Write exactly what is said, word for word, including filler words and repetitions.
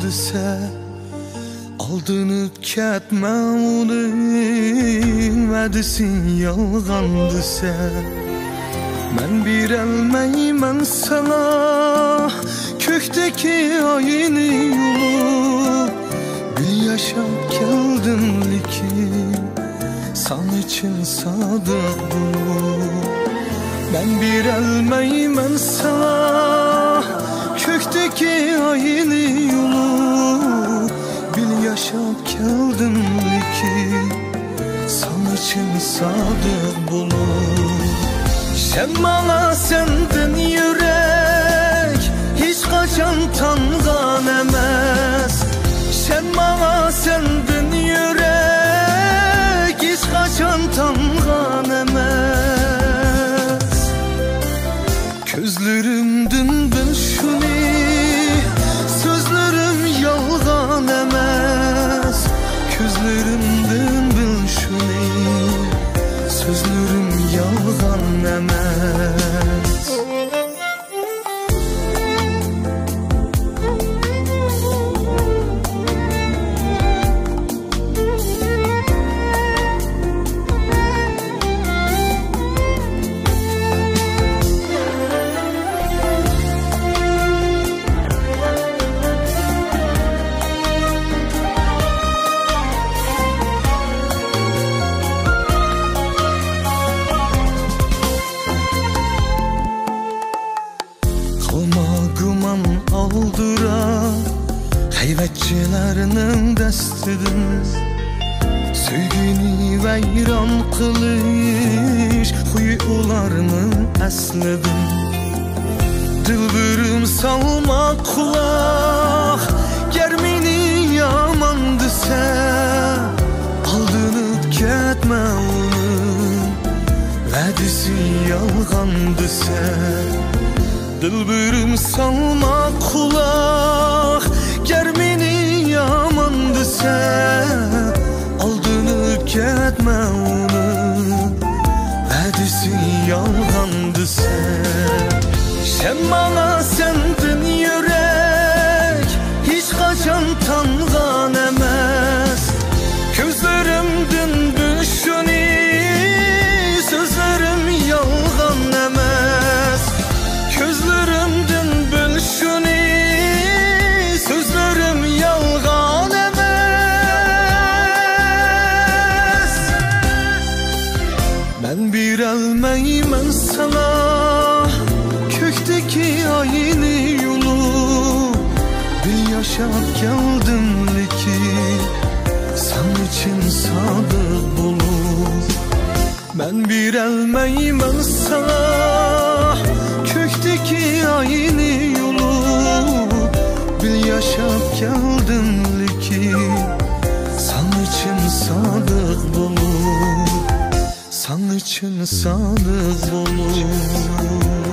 دېسە، ئالدىنىپ كەتمە، ئۇنىڭ ۋەدىسى يالغان دېسە، مەن بېرەلمەيمەن ساڭا كۆكتىكى ئاينى يۇلۇپ. بىل ياشاپ كەلدىم لېكىن، ساڭا چىن سادىق بولۇپ. مەن بېرەلمەيمەن ساڭا كۆكتىكى ئاينى يۇلۇپ. بىل ياشاپ كەلدىم لېكىن، ساڭا چىن سادىق بولۇپ. ئىشەن ماڭا سەندىن يۈرەك ھېچقاچان تانغان ئەمەس. ئىشەن ماڭا سەندىن يۈرەك ھېچقاچان تانغان ئەمەس. كۆزلىرىمدىن بىل شۇنى، سۆزلىرىم يالغان ئەمەس. كۆزلىرىمدىن بىل شۇنى، سۆزلىرىم يالغان ئەمەس. قىلما گۇمان ئالدىراپ غەيۋەتچىلەرنىڭ دەستىدىن، سۆيگۈنى ۋەيران قىلىش خۇيى ئۇلارنىڭ ئەسلىدىن. دىلبىرىم سالما قۇلاق، گەر مېنى يامان دېسە، ئالدىنىپ كەتمە ئۇنىڭ ۋەدىسى يالغان دېسە. دىلبىرىم سالما قۇلاق، گەر مېنى يامان دېسە، ئالدىنىپ كەتمە ئۇنىڭ ۋەدىسى يالغان دېسە. ئىشەن ماڭا سەندىن يۈرەك ھېچقاچان تانغان ئەمەس. كۆزلىرىمدىن بىل شۇنى، سۆزلىرىم يالغان ئەمەس. كۆزلىرىمدىن بىل شۇنى، سۆزلىرىم يالغان ئەمەس. مەن بېرەلمەيمەن ساڭا كۆكتىكى ئاينى يۇلۇپ. بىل ياشاپ كەلدىم لېكىن، ساڭا چىن سادىق بولۇپ. مەن بېرەلمەيمەن ساڭا كۆكتىكى ئاينى يۇلۇپ. بىل ياشاپ كەلدىم لېكىن، ساڭا چىن سادىق بولۇپ. ساڭا چىن سادىق بولۇپ.